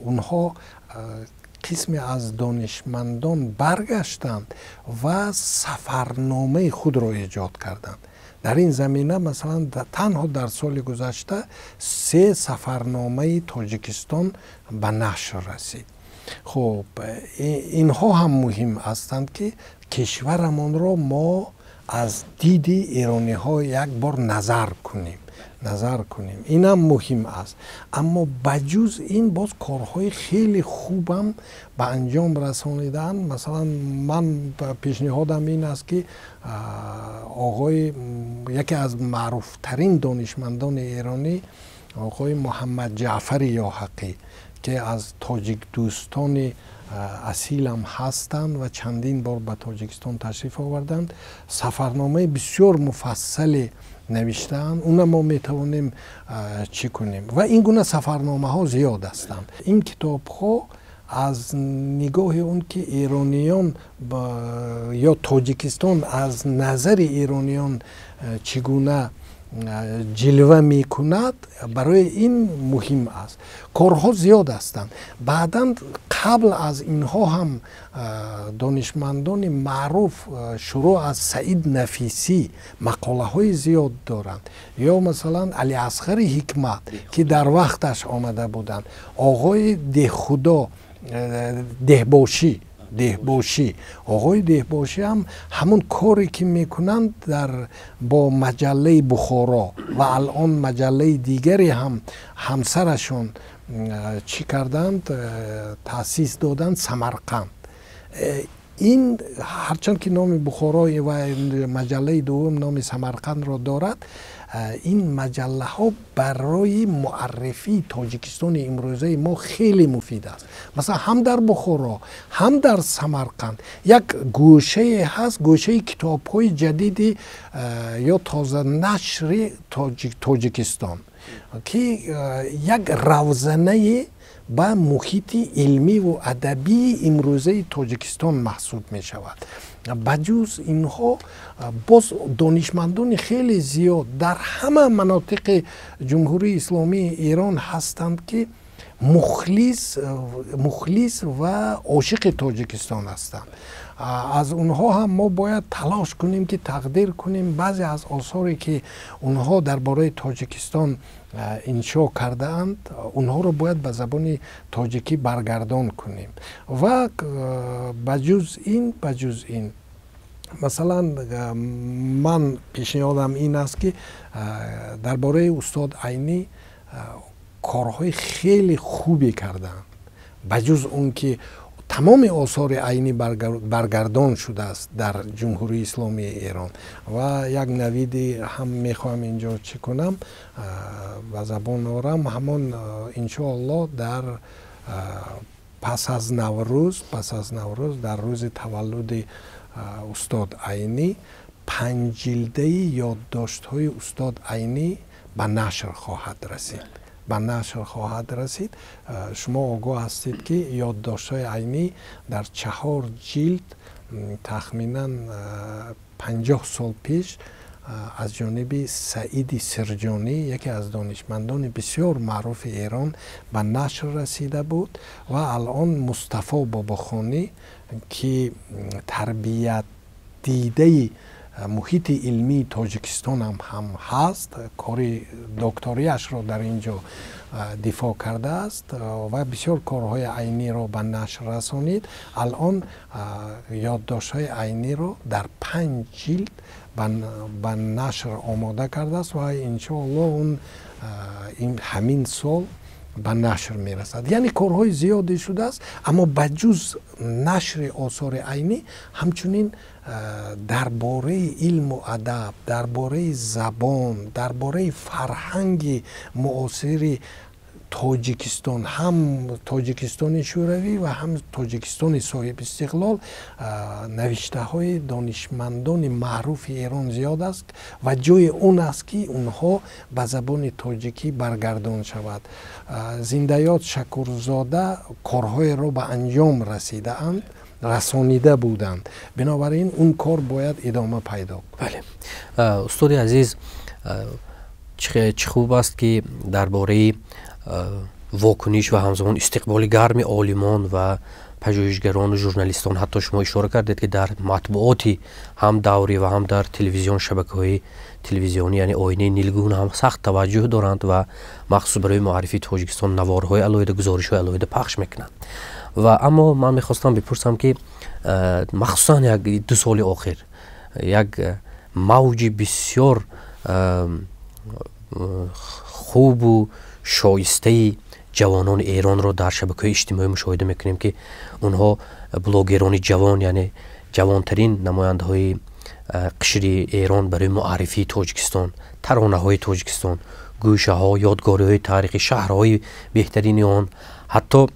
онҳо, қисме аз донишмандон баргаштанд ва сафарномаи худро эҷод карданд дар ин замина. Масалан, танҳо дар соли гузашта се сафарномаи Тоҷикистон ба нашр расид. Хуб, инҳо ҳам муҳим ҳастанд, ки кишварамонро мо аз диди эрониҳо як бор назар кунем. Инам муҳим аст. Аммо ба ҷуз ин боз корҳои хеле хубам ба анҷом расонидаанд. Масалан, ман пешниҳодам ин аст, ки оғои яке аз маъруфтарин донишмандони эронӣ, оғои Муҳаммад Ҷаъфари Ёҳақӣ, ки аз тоҷикдӯстони асилам ҳастанд ва чандин бор ба Тоҷикистон ташриф оварданд, сафарномаи бисёр муфассале навиштаанд. Уна мо метавонем чӣ кунем ва ин гуна сафарномаҳо зиёд ҳастанд. Ин китобҳо аз нигоҳи он ки эрониён ё Тоҷикистон аз назари эрониён чӣ гуна ҷилва мекунад, барои ин муҳим аст. Корҳо зиёд ҳастанд. Баъдан қабл аз инҳо ҳам донишмандони маъруф, шурӯъ аз Саид Нафисӣ, мақолаҳои зиёд доранд, ё масалан Алиасғари Ҳикмат, ки дар вақташ омада буданд, оғои Деҳхудо Деҳбошӣ. Оғои Деҳбошӣ ҳам ҳамон коре, ки мекунанд дар бо маҷаллаи Бухоро ва алон маҷаллаи дигаре ҳам ҳамсарашон чӣ карданд, таъсис доданд, Самарқанд. Ин ҳарчанд ки номи Бухоро ва маҷаллаи дуввум номи Самарқандро дорад, ин маҷаллаҳо барои муаррифии Тоҷикистони имрӯзаи мо хеле муфид аст. Масалан, ҳам дар Бухоро, ҳам дар Самарқанд як гӯшае ҳаст, гӯшаи китобҳои ҷадиди ё тозанашри Тоҷикистон, ки як равзанае ба муҳити илмиву адабии имрӯзаи Тоҷикистон маҳсуб мешавад. Ба ҷуз инҳо боз донишмандони хеле зиёд дар ҳама манотиқи Ҷумҳурии Исломии Эрон ҳастанд, ки мухлис ва ошиқи Тоҷикистон ҳастанд. Аз онҳо ҳам мо бояд талош кунем, ки тақдир кунем. Баъзе аз осоре, ки онҳо дар бораи Тоҷикистон иншо кардаанд, онҳоро бояд ба забони тоҷикӣ баргардон кунем. Ва ба ҷуз ин, масалан, ман пешниҳодам ин аст, ки дар бораи устод Айнӣ корҳои хеле хубе кардаанд. Ба ҷуз он ки тамоми осори Айнӣ баргардон шудааст дар Ҷумҳурии Исломии Эрон. Ва як навиди ҳам мехоҳам инҷо чӣ кунам, ба забон орам. Ҳамон, иншоаллоҳ, дар пас аз Наврӯз, дар рӯзи таваллуди устод Айнӣ, панҷ ҷилдаи ёддоштҳои устод Айнӣ ба нашр хоҳад расид. Шумо огоҳ ҳастед, ки ёддоштҳои Айнӣ дар чаҳор ҷилд тахминан 50 сол пеш аз ҷониби Саиди Сирҷонӣ, яке аз донишмандони бисёр маъруфи Эрон, ба нашр расида буд. Ва алон Мустафо Бобохонӣ, ки тарбиятдидаи муҳити илмии Тоҷикистонам ҳам ҳаст, кори докторияшро дар ин ҷо дифоъ кардааст ва бисёр корҳои Айниро ба нашр расонид, алон ёддоштҳои Айниро дар панҷ ҷилд ба нашр омода кардааст ва иншоаллоҳ он ҳамин сол Ба нашр мерасад. Яъне корҳои зиёде шудааст, аммо ба ҷуз нашри осори Айнӣ, ҳамчунин дар бораи илму адаб, дар бораи забон, дар бораи фарҳанги муосири Тоҷикистон, ҳам Тоҷикистони Шӯравӣ ва ҳам Тоҷикистони соҳибистиқлол, навиштаҳои донишмандони маъруфи Эрон зиёд аст ва ҷои он аст, ки онҳо ба забони тоҷикӣ баргардон шавад. Зиндаёд Шакурзода корҳоеро ба анҷом расидаанд, расонида буданд, бинобар ин он кор бояд идома пайдо кунад. Бале, устоди азиз, чӣ хуб аст, ки дар бораи вокуниш ва ҳамзамон истиқболи гарми олимон ва пажӯҳишгарону журналистон ҳатто шумо ишора кардед, ки дар матбуоти ҳам даврӣ ва ҳам дар телевизион, шабакаҳои телевизионӣ, яъне Оинаи Нилгун ҳам сахт таваҷҷӯҳ доранд ва махсус барои муаррифии Тоҷикистон наворҳои алоҳида, гузоришҳои алоҳида пахш мекунанд. Ва аммо ман мехостам бипурсам, ки махсусан як ду соли охир як мавҷи бисёр хубу шоистаи ҷавонони Эронро дар шабакаҳои иҷтимоӣ мушоҳида мекунем, ки онҳо блогерони ҷавон, яъне ҷавонтарин намояндаҳои қишри Эрон, барои муаррифии Тоҷикистон, таронаҳои Тоҷикистон, гӯшаҳо, ёдгориҳои таърихӣ, шаҳрҳои беҳтарини он, ҳатто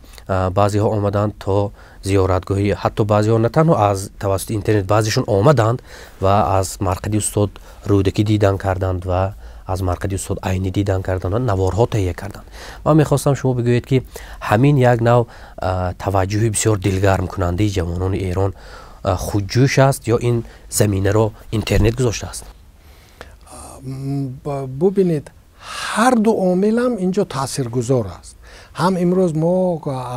баъзеҳо омаданд то зиёратгоҳи, ҳатто баъзеҳо на танҳо аз тавассути интернет, баъзешон омаданд ва аз марқади устод Рӯдакӣ дидан карданд ва аз марқади устод Айнӣ дидан карданд ва наворҳо таҳия карданд. Ман мехостам шумо бигӯед, ки ҳамин як нав таваҷҷӯҳи бисёр дилгармкунандаи ҷавонони Эрон худҷӯш аст ё ин заминаро интернет гузоштааст? Бубинед, ҳар ду омилам инҷо таъсиргузор аст. Ҳам имрӯз мо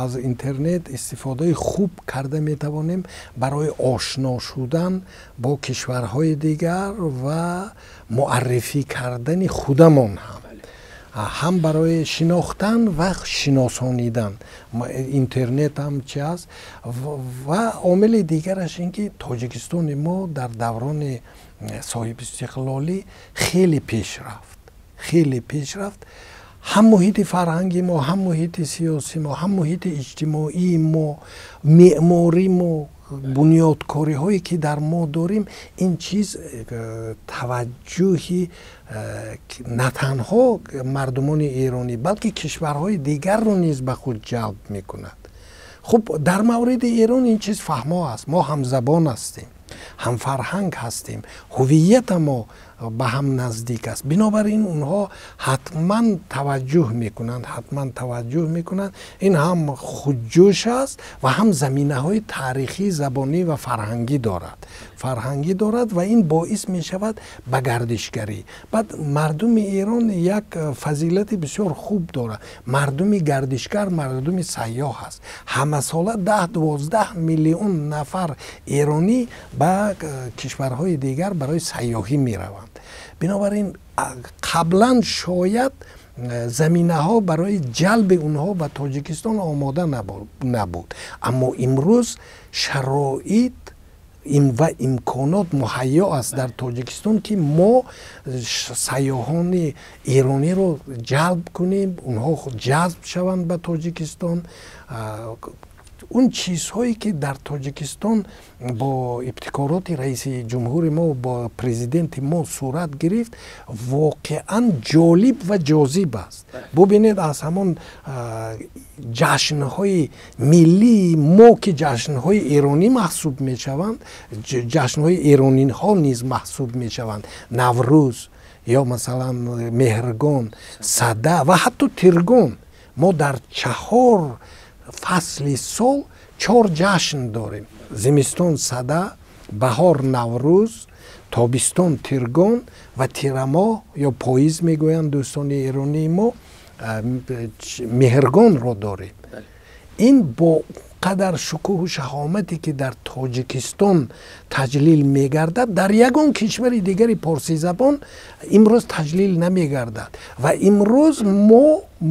аз интернет истифодаи хуб карда метавонем барои ошно шудан бо кишварҳои дигар ва муаррифӣ кардани худамон, ҳам барои шинохтан ва шиносонидан интернет ҳам чи аст. Ва омили дигараш ин ки Тоҷикистони мо дар даврони соҳибистиқлолӣ хеле пеш рафт, хеле пеш рафт. Ҳам муҳити фарҳанги мо, ҳам муҳити сиёсӣ мо, ҳам муҳити иҷтимоии мо, меъморӣ мо, бунёдкориҳое ки дар мо дорем, ин чиз таваҷҷӯҳи на танҳо мардумони эронӣ, балки кишварҳои дигарро низ ба худ ҷалб мекунад. Хуб, дар мавриди Эрон ин чиз фаҳмо аст: мо ҳамзабон ҳастем, ҳамфарҳанг ҳастем, ҳуввията мо ба ҳам наздик аст, бинобар ин онҳо ҳатман таваҷҷӯҳ мекунанд, ҳатман таваҷҷӯҳ мекунанд. Ин ҳам худҷӯш аст ва ҳам заминаҳои таърихӣ, забонӣ ва фарҳангӣ дорад ва ин боис мешавад ба гардишгарӣ. Баъд мардуми Эрон як фазилати бисёр хуб дорад: мардуми гардишгар, мардуми сайёҳ аст. Ҳамасола 10-12 миллион нафар эронӣ ба кишварҳои дигар барои сайёҳӣ мераванд. Бинобар ин қаблан шояд заминаҳо барои ҷалби онҳо ба Тоҷикистон омода набуд, аммо имрӯз шароит ва имконот муҳайё аст дар Тоҷикистон, ки мо сайёҳони эрониро ҷалб кунем, онҳо ҷазб шаванд ба Тоҷикистон. Он чизҳое ки дар Тоҷикистон бо ибтикороти раиси ҷумҳури мо, бо президенти мо сурат гирифт, воқеан ҷолиб ва ҷозиб аст. Бубинед, аз ҳамон ҷашнҳои миллии мо, ки ҷашнҳои эронӣ маҳсуб мешаванд, ҷашнҳои эрониҳо низ маҳсуб мешаванд, Наврӯз ё масалан Меҳргон, Сада ва ҳатто Тиргон. Мо дар чаҳор фасли сол чор ҷашн дорем: зимистон Сада, баҳор Наврӯз, тобистон Тиргон ва тирамоҳ ё поиз мегӯянд дӯстони эронии мо, Меҳргонро дорем. Ин бо қадар шукӯҳу шаҳомате ки дар Тоҷикистон таҷлил мегардад, дар ягон кишвари дигари порсизабон имрӯз таҷлил намегардад. Ва имрӯз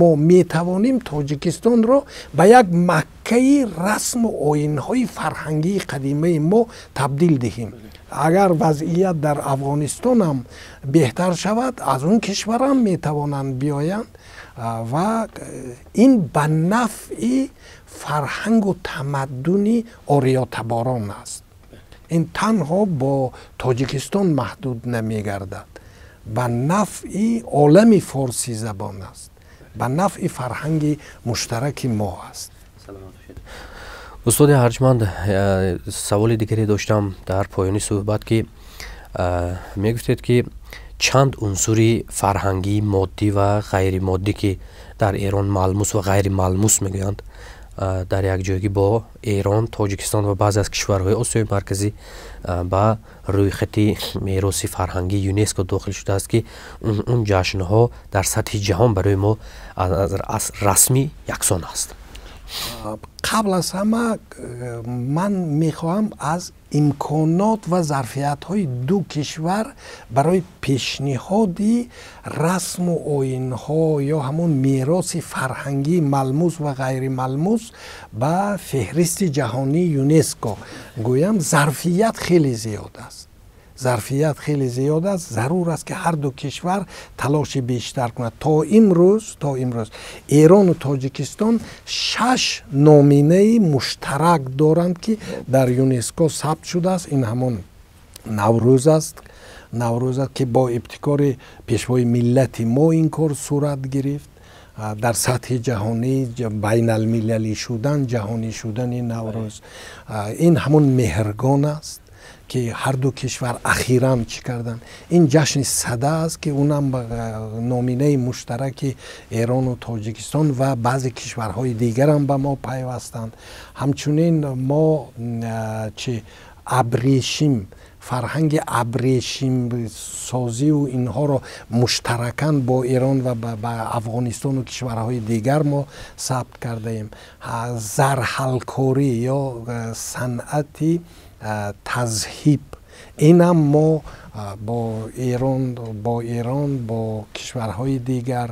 мо метавонем Тоҷикистонро ба як маккаи расму оинҳои фарҳангии қадимаи мо табдил диҳем. Агар вазъият дар Афғонистон ҳам беҳтар шавад, аз он кишварам метавонанд биёянд ва ин ба нафъи фарҳангу тамаддуни ориётаборон аст. Ин танҳо бо Тоҷикистон маҳдуд намегардад, ба нафъи олами форсизабон аст, ба нафъи фарҳанги муштараки мо аст. Устоди арҷманд, саволи дигаре доштам дар поёни суҳбат, ки мегуфтед, ки чанд унсури фарҳангии моддӣ ва ғайримоддӣ, ки дар Эрон малмус ва ғайрималмус мегӯянд, дар якҷоягӣ бо Эрон, Тоҷикистон ва баъзе аз кишварҳои Осиёи Марказӣ ба рӯйхати мероси фарҳангии ЮНЕСКО дохил шудааст, ки он ҷашнҳо дар сатҳи ҷаҳон барои мо расмӣ яксон аст. Қабл аз ҳама ман мехоҳам аз имконот ва зарфиятҳои ду кишвар барои пешниҳоди расму оинҳо ё ҳамон мероси фарҳангии малмус ва ғайрималмус ба феҳристи ҷаҳонии ЮНЕСКО гӯям. Зарфият хеле зиёд аст, зарфият хеле зиёд аст. Зарур аст, ки ҳар ду кишвар талоши бештар кунад. То имрӯз Эрону Тоҷикистон шаш номинаи муштарак доранд, ки дар ЮНЕСКО сабт шудааст. Ин ҳамон Наврӯз аст, Наврӯз аст, ки бо ибтикори пешвои миллати мо ин кор сурат гирифт, дар сатҳи ҷаҳонӣ байналмилалӣ шудан, ҷаҳонӣ шудани Наврӯз. Ин ҳамон Меҳргон аст, ки ҳар ду кишвар ахиран чӣ карданд. Ин ҷашни Сада аст, ки унам номинаи муштараки Эрону Тоҷикистон ва баъзе кишварҳои дигарам ба мо пайвастанд. Ҳамчунин мо чи абрешим, фарҳанги абрешимсозиву инҳоро муштаракан бо Эрон ва ба Афғонистону кишварҳои дигар мо сабт кардаем. Зарҳалкорӣ ё санъати тазҳиб, инам мо бо Эрон, бо кишварҳои дигар,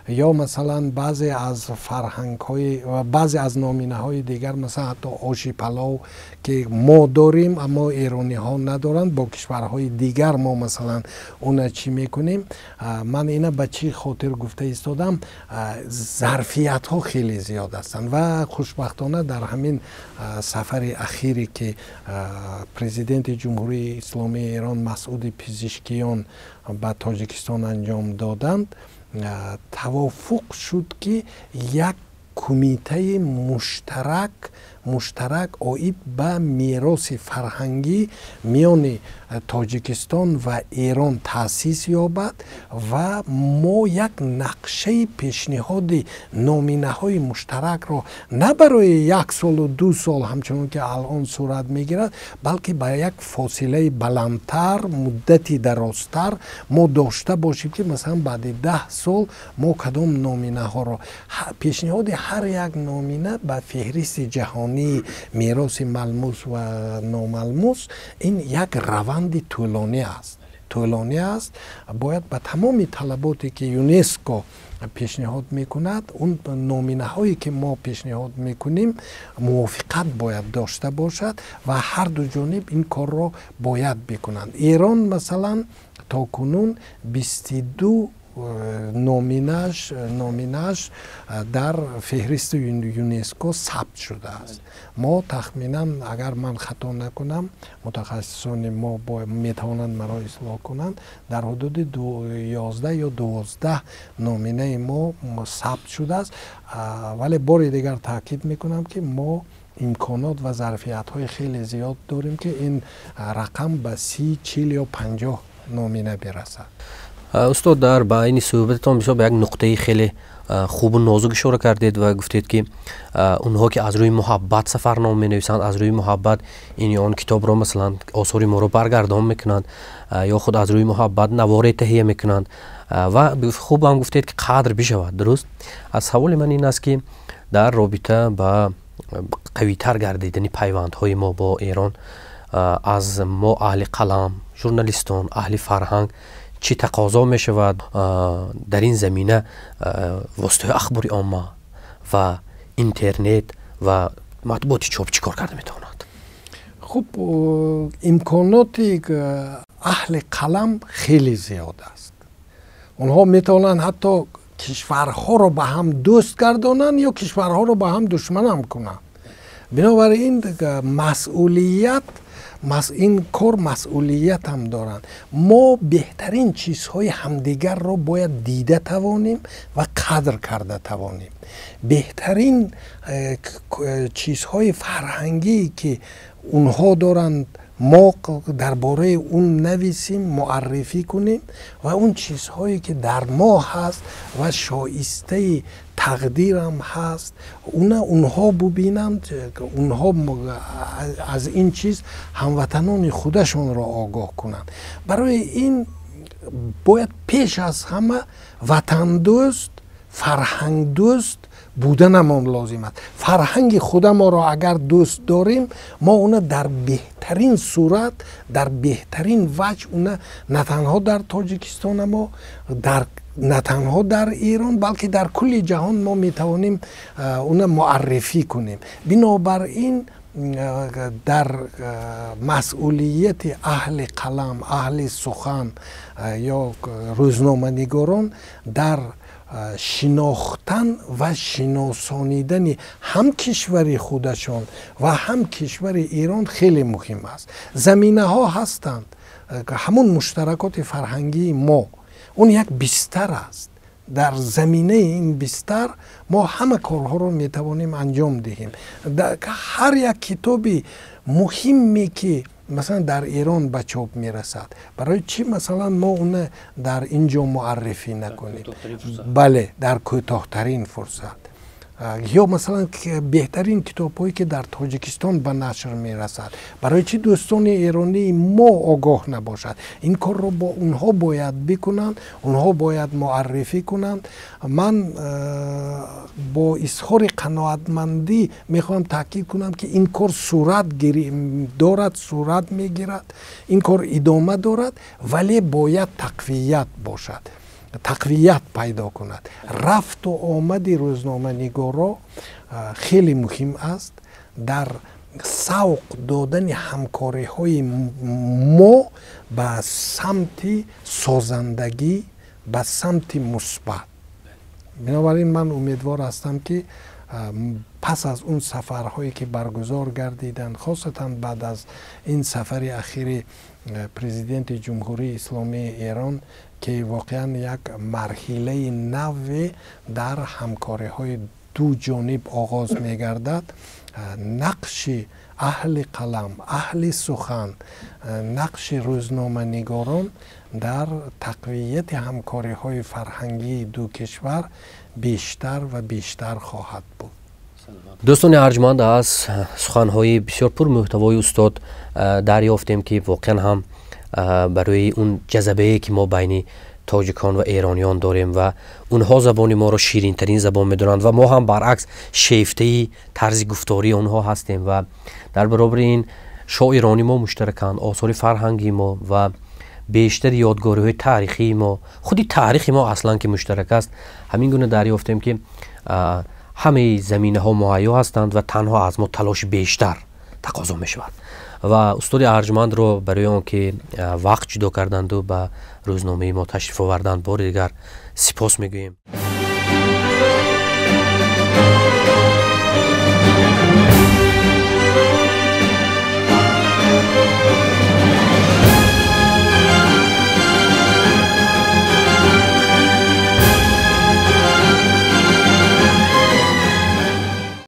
ё масалан баъзе аз фарҳангҳои, баъзе аз номинаҳои дигар, масалан ҳатто оши палов, ки мо дорем, аммо эрониҳо надоранд, бо кишварҳои дигар мо масалан уна чӣ мекунем. Ман ина ба чӣ хотир гуфта истодам? Зарфиятҳо хеле зиёд ҳастанд ва хушбахтона дар ҳамин сафари ахире, ки президенти Ҷумҳурии Исломии Эрон Масъуди Пизишкиён ба Тоҷикистон анҷом доданд, тавофуқ шуд, ки як кумитаи муштарак оид ба мероси фарҳангӣ миёни Тоҷикистон ва Эрон таъсис ёбад ва мо як нақшаи пешниҳоди номинаҳои муштаракро на барои як солу 2 сол, ҳамчунон ки алон сурат мегирад, балки ба як фосилаи баландтар, муддати дарозтар мо дошта бошем, ки масалан баъди 10 сол мо кадом номинаҳоро, пешниҳоди ҳар як номина ба феҳристи ҷаҳонии мероси малмус ва номалмус. Ин як раванди тӯлонӣ аст. Бояд ба тамоми талаботе, ки ЮНЕСКО пешниҳод мекунад, он номинаҳое, ки мо пешниҳод мекунем, мувофиқат бояд дошта бошад ва ҳар ду ҷониб ин корро бояд бикунанд. Эрон масалан то кунун 22 номинаш дар феҳристи ЮНЕСКО сабт шудааст. Мо тахминан, агар ман хато накунам, мутахассисони мо метавонанд маро ислоҳ кунанд, дар ҳудуди 11 ё 12 номинаи мо сабт шудааст. Вале бори дигар таъкид мекунам, ки мо имконот ва зарфиятҳои хеле зиёд дорем, ки ин рақам ба 30, 40 ё 50 номина бирасад. Устод, дар байни суҳбататон бисёр ба як нуқтаи хеле хубу нозук ишора кардед ва гуфтед, ки онҳо, ки аз рӯи муҳаббат сафарнома менависанд, аз рӯи муҳаббат ин ё он китобро, масалан осори моро баргардон мекунанд ё худ аз рӯи муҳаббат наворе таҳия мекунанд ва хуб ҳам гуфтед, ки қадр бишавад. Дуруст, аз саволи ман ин аст, ки дар робита ба қавитар гардидани пайвандҳои мо бо Эрон аз мо аҳли қалам, журналистон, аҳли фарҳанг чӣ тақозо мешавад? Дар ин замина воситаҳои ахбори омма ва интернет ва матбуоти чоп чӣ кор карда метавонад? Хуб, имконоти аҳли қалам хеле зиёд аст. Онҳо метавонанд ҳатто кишварҳоро ба ҳам дӯст гардонанд ё кишварҳоро ба ҳам душманам кунанд. Бинобар ин масъулият, ин кор масъулият ҳам доранд. Мо беҳтарин чизҳои ҳамдигарро бояд дида тавонем ва қадр карда тавонем. Беҳтарин чизҳои фарҳангие ки онҳо доранд, мо дар бораи он нависем, муаррифӣ кунем ва он чизҳое ки дар мо ҳаст ва шоистаи тақдирам ҳаст, уна онҳо бубинанд, онҳо аз ин чиз ҳамватанони худашонро огоҳ кунанд. Барои ин бояд пеш аз ҳама ватандӯст, фарҳангдӯст буданамон лозим аст. Фарҳанги худамонро агар дӯст дорем, мо уна дар беҳтарин сурат, дар беҳтарин ваҷҳ уна на танҳо дар Тоҷикистон, мо дар на танҳо дар Эрон, балки дар кулли ҷаҳон мо метавонем уна муаррифӣ кунем. Бинобар ин дар масъулияти аҳли қалам, аҳли сухан ё рӯзноманигорон дар шинохтан ва шиносонидани ҳам кишвари худашон ва ҳам кишвари Эрон хеле муҳим аст. Заминаҳо ҳастанд, ҳамон муштаракоти фарҳангии мо, он як бистар аст. Дар заминаи ин бистар мо ҳама корҳоро метавонем анҷом диҳем. Ҳар як китоби муҳиме ки масалан дар Эрон ба чоп мерасад, барои чӣ масалан мо уна дар ин ҷо муаррифӣ накунем? Бале, дар кӯтоҳтарин фурсат. Ё масалан беҳтарин китобҳое ки дар Тоҷикистон ба нашр мерасад, барои чӣ дӯстони эронии мо огоҳ набошад? Ин корро бо онҳо бояд бикунанд, онҳо бояд муаррифӣ кунанд. Ман бо изҳори қаноатмандӣ мехоҳам таъкид кунам, ки ин кор сурат дорад, сурат мегирад, ин кор идома дорад, вале бояд тақвият бошад, тақвият пайдо кунад. Рафту омади рӯзноманигоро хеле муҳим аст дар савқ додани ҳамкориҳои мо ба самти созандагӣ, ба самти мусбат. Бинобар ин ман умедвор ҳастам, ки пас аз он сафарҳое ки баргузор гардиданд, хосатан баъд аз ин сафари ахири президенти Ҷумҳурии Исломии Эрон, ки воқеан як марҳилаи наве дар ҳамкориҳои ду ҷониб оғоз мегардад, нақши аҳли қалам, аҳли сухан, нақши рӯзноманигорон дар тақвияти ҳамкориҳои фарҳангии ду кишвар бештар ва бештар хоҳад буд. Дӯстони арҷманд, аз суханҳои бисёр пурмуҳтавои устод дарёфтем, ки воқеан ҳам барои он ҷазабае ки мо байни тоҷикон ва эрониён дорем ва онҳо забони моро ширинтарин забон медонанд ва мо ҳам баръакс шефтаи тарзи гуфтории онҳо ҳастем ва дар баробари ин шоирони мо муштараканд, осори фарҳангии мо ва бештари ёдгориҳои таърихии мо, худи таърихи мо аслан ки муштарак аст. Ҳамин гуна дарёфтем, ки ҳамаи заминаҳо муҳайё ҳастанд ва танҳо аз мо талоши бештар тақозо мешавад. Ва устоди арҷмандро барои он ки вақт ҷудо карданду ба рӯзномаи мо ташриф оварданд, бори дигар сипос мегӯем.